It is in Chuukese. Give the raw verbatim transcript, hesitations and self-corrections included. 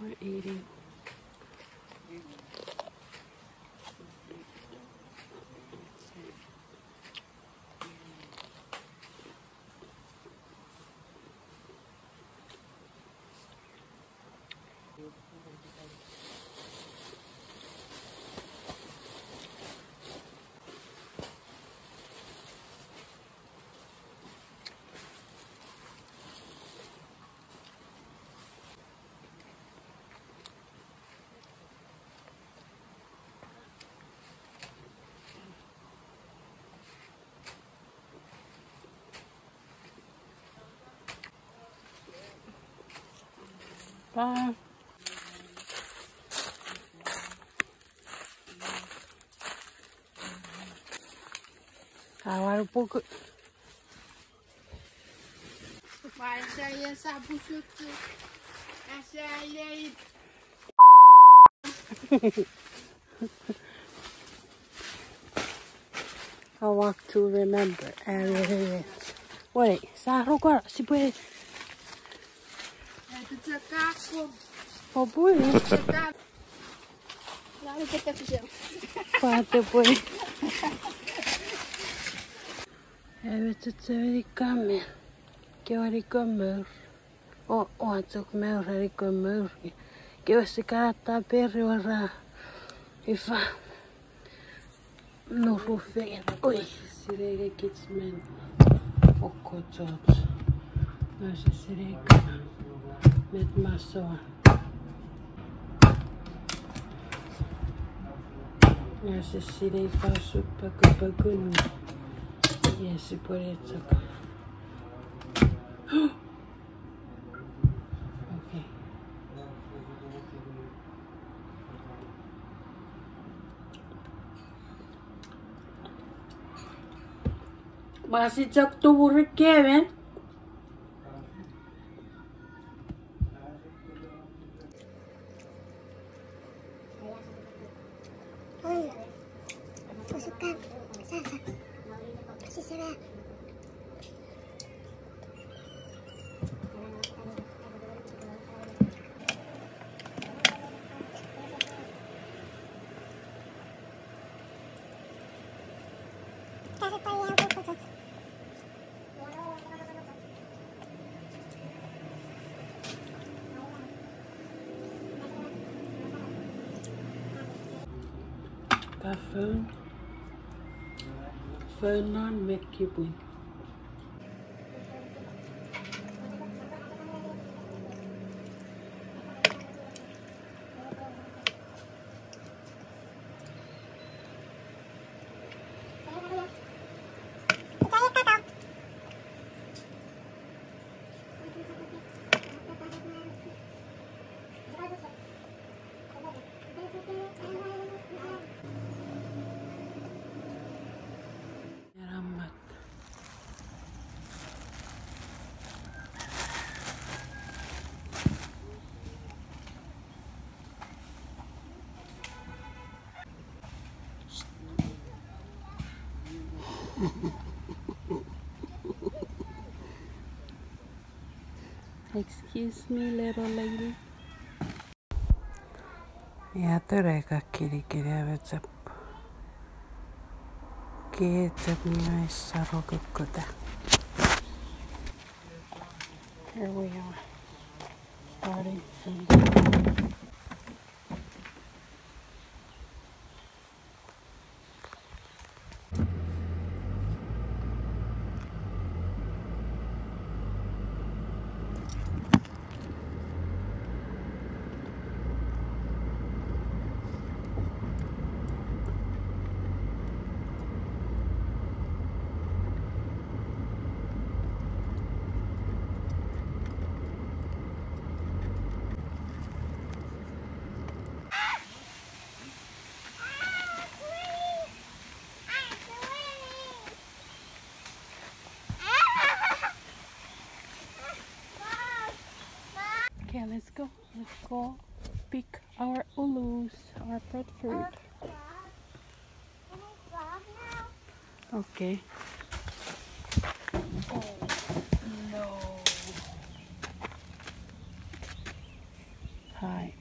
We're eating. Bye. Awan puku. A walk to remember. Wait, sa rokora, sipwe. Popun. Pate pwe. Ewe chechemeni kamen. Kewe ni komour. O, o, chok mour, ni komour. Kewe sikata peri wara. Ifa. Nurufengen. Oi. Sirege kich men. Okkochot. Nurse sirege. Met masoa. Nurse sirege pasu pekupekun. Yes, sipwene chok. Okay. Masi chok tumuri kemen. Ka fon, fon non mekipwin. Excuse me, little lady. Ia, tori ka kinikini ewe chap. Ke chap mi ai saro kukkuta. Here we are. Starting from the Okay, let's go. Let's go pick our ulus, our breadfruit. Okay. Oh, no. Hi.